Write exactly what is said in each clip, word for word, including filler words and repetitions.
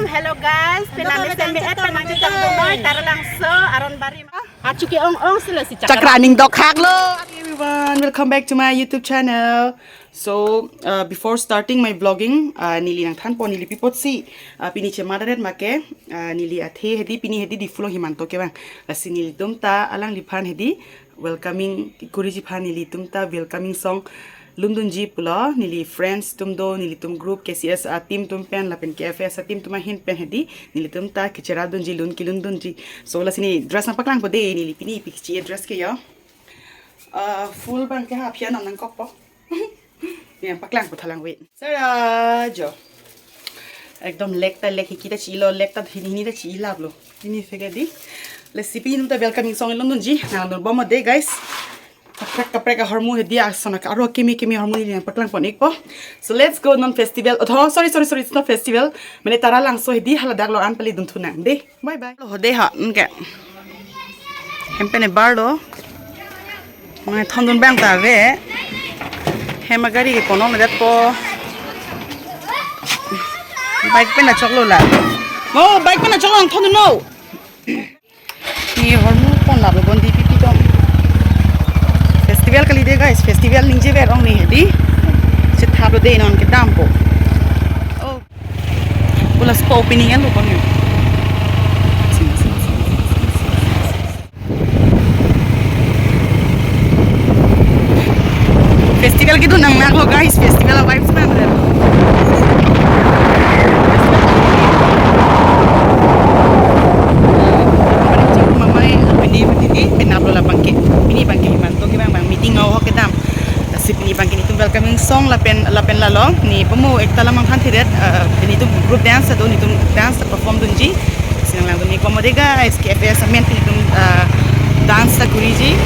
Hello guys, penang seme et penang chetong dunoi Taralangso Aronbari. Achu ke-ong-ong sila si chakra. Chakra ning dokhak lo. Hi everyone, welcome back to my YouTube channel. So, uh, before starting my vlogging, uh, neli nangthanpo neli pi apotsi, uh, pini chemat aret make, uh, neli athe hedi pini hedi Diphu along Himanta kevang. Lasi nelitum ta alangliphan hedi welcoming kuriji aphan nelitum ta welcoming song lundunji pulo, neli friends atum do, nelitum group K C S a-team atum pen lapen K F S a-team atum ahin pen hedi nelitum ta kechera dunji, lun kelun dunji. So lasi ne dress nangpaklangpo de, neli pini pi kechi dress ke yo. Uh, full abang ke half ya nangkokpo. Ya, paklangpo thalang wait. Sara jo. Ekdom lek ta lek, hiki ta chilo, lek ta hini hini ta chilaplo. Ini seke di. Lasi pini nelitum ta welcoming song lundunji. Nangdunbom de guys. Kaprek kaprek ahormu hedi ason aro kimi kimi ahormu neli nangpaklangpon ikpo. So let's go non festival. Oh, sorry, sorry, sorry, it's not festival. Mane Taralangso hedi hala dak lo an pali dunthu nang de. Bye bye. Lo hode ha, nke. Hem pen ebar lo. Mane thondun abang ta ave. Hem agari ke kono medat po. Bike pen achok lo la. Mo, bike pen achok lo, thondun no. Ni hormu pon la bon di pipi dong. Festival kali de guys, festival ningje ver ong ni hedi. Chethap lo de non kedampo. Oh. Pula spa opening lo kon yo. Festival kedun nangnak lo guys, festival vibes man lo. Mama ini ini penap lo la abang ke. Pini abang ke Himanta kevang abang meeting ahok kedam. Lasi pini abang ke nelitum welcoming song lapen lapen lalo. Ne pamo ekta lamang than thiret, eh, nelitum group dance do, nelitum dance perform dunji. Lasi nanglangdun ikpo mo de guys, K F S amen pen nelitum, eh, dance ta kuriji.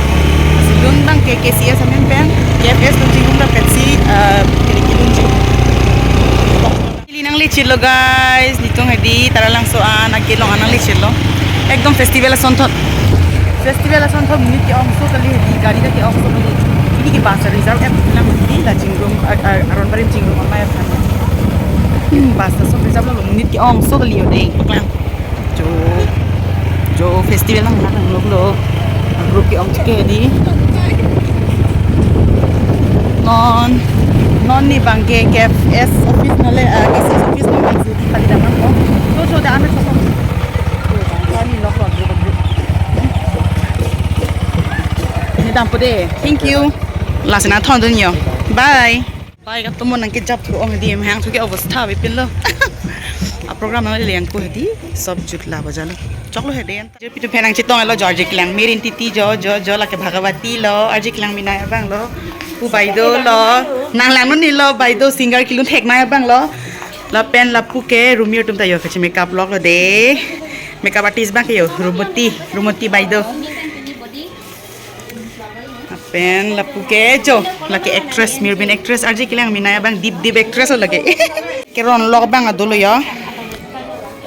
Lasi lun abang ke K C S amen pen, K F S dunji hum da petsi, eh, pini kelunji. Ili nanglechit lo guys, nelitum hedi Taralangso an akelong an nanglechit lo. Ekdom festival asonthot. Festival asonthot monit ke-ongso kali hedi, gari ta ke-ongso kali. Ini ke bus reserve em lang hedi la Chingrong, a, a, Aronbari Chingrong amai aphan. Hmm, bus ta so reserve lo monit ke-ongso kali ode. Paklang. Jo, jo festival nangnak lo. Group ke-ong chike di. Non, non ne abang ke K F S office nale, ah, K C S office nale abang si tali damnang ko. Jo, jo, da ame chokong. Ani nok lo group, group. Ne dampo de. Thank you. Lasi nangthondun yo. Bye. Bike atum nangkejap thu ong di, mahang thu ke obostha bipin lo. A program nangle yang ko hedi, sob jutla bajalo. Choklo hedi anta. Jo pitu phenang chetong lo, jo arje kelang Mirin Titi jo, jo, jo lake Bhagawati lo, arje kelang minai abang lo. Pu Baido lo, nanglangdun ne lo, Baido singer kelun theknei abang lo. Lapen lapu ke Rumir atum ta yo kachi makeup lok lo de. Makeup artist abang ke yo, Rumoti, Rumoti Baido. Lapen lapu ke jo, lake actress, Mirbin actress, arje kelang minai abang dip dip actress lo lake. Keron lok abang adolo yo.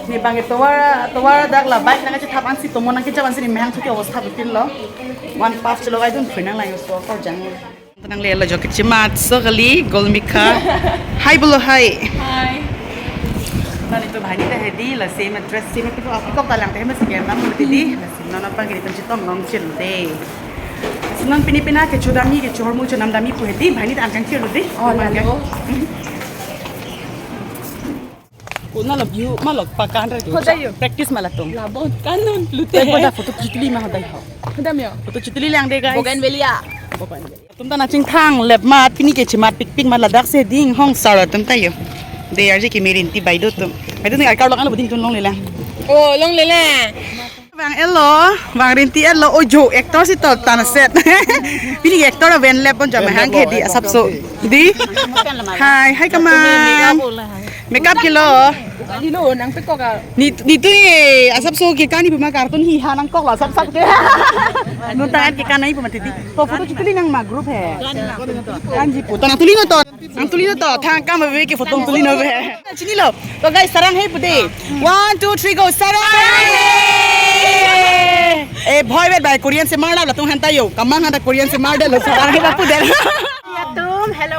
Ne abang ke tovar, tovar dak la bike nangkachethap ansi tomon nangkejap ansi ne mahang thu ke obostha bipin lo. One pass chelo aidun phui nanglang yo so kor jang. Nangle lo jo kechematso kali, Golmikha. Hi bolo hi. Hi. Nani to bhani ta hedi la same address same address apikok talang te hem si ke nam hedi. Non abang ke nelitum chetong nangchelo de. Non pini pina kecho damji, kecho hormu chonam damji pu hedi, bhani ta angkang chelo de. Oh, lalo. Kuna lo view ma lo pakan re. Hodai yo. Practice ma latum. Labon kanon lute. Te boda photo chitli ma hodai ho. Hodam yo. Photo chitli lang de guys. Bougainvillea. Bougainvillea. Atum ta nangchingthang lep mat pini kechemat pikpik ma ladak si ding hong sar atum ta yo. De arje ke Mirin Titi Baido atum. Baido ni akar lo kan lo budin tun longle lang. Oh, longle lang. Bang elo, bang Rinti elo, ojo actor si to tana set. Pini actor aven lep pon jama hang ke di asapso. Di. Hi, hi kamang. Makeup kilo. Dilo nangpekok a. Ni ni tu ni asapso ke kani puma kartun hi ha nangkok lo asap sap ke. Nontan ke kanai puma titi. To photo chitli nang ma group he. Kanji pu. To nang tuli no to. Nang tuli no to, thang kam ave ke photo tuli no ave. Chini lo. To guys, sarang he pu de. One, two, three, go. Sarang he. Eh, bhoi bet bai Korean si mar la latum hanta yo. Kamang hanta Korean si mar de lo sarang he ba pu de. Atum, hello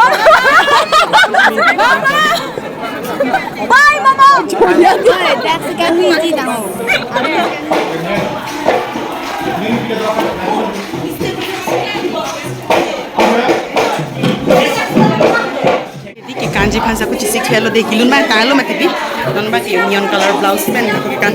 Bye, Mama! Bye, Mama! Bye, that's the guy we did. Dei, kekanji aphan sa kuchi sik helo dei, kelun ma tanglo mati dei. Non ba ke neon color blouse pen kekan.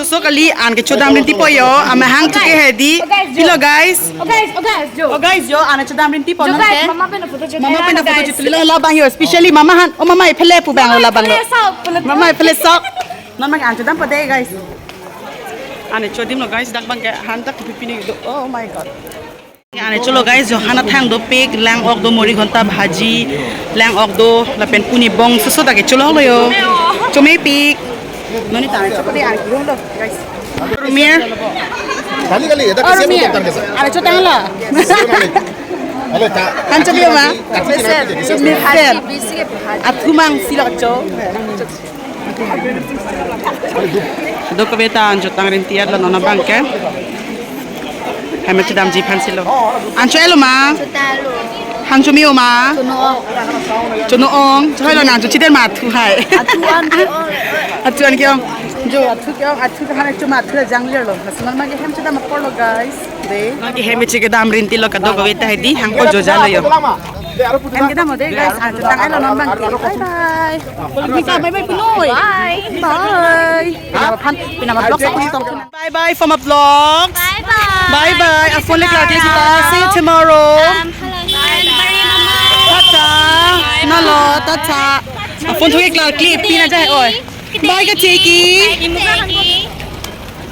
So kali an kechodam rintipo yo, amahang chuke hedi. Oh, guys, jo. Pilo guys. Oh, guys, oh, guys, jo. Oh, guys, jo, an chodam rintipo Jo, nang guys, ke. Mama pen photo jo. Mama pen photo jo. Pilo labang yo, especially mama han. Oh, mama iphele pu bang labang lo. Mama iphele sok. Mama an chodampo de, guys. An chodim lo, guys, dak bang ke han dak pipini do. Oh my God. An cholo guys, jo han athang dopik, lang-ok do, muri ghonta bhaji, lang-ok do, lapen puni bong soso dak cholo lo yo. Chomepik. Noni ta cholo de an lo guys. Rumir. Kali kali, eta Oh, kesi rumir. Bukan kesi. An chotang lo. Hale ta. Han chobi ma. Kati kati kati. Mesen. Athumang silok cho. Dokave ta an chotang rinti-et lo non abang ke. Heme chodamji aphan si lo. An cho-et lo ma. Chotang lo. Han chome-o ma. Chono-ong. Chono-ong. Choi lo an chochiden ma athu hai. Athu an ke-ong. Athu an ke-ong. Jo athu ke-ong, athu ke han choma athu janglir lo. Mas man ke hem chodam apor lo guys. De. Ke hem che kedam rinti lo kadokave ta hedi hangpo jo ja lo yo. Hem kedam lo de guys, an chotang-et lo non abang ke. Bye bye. Bye bye pinoi. Bye. Bye. Pinama vlog sa kung tong. Bye bye from a vlog. Bye bye. Bye bye. A phone le klar klik sita. See you tomorrow. Um, hello. Bye bye, Mama. Tata. Nalo, tata. A phone thoi klar klik pina jai oi. Bye ka cheki. Bye, Mama.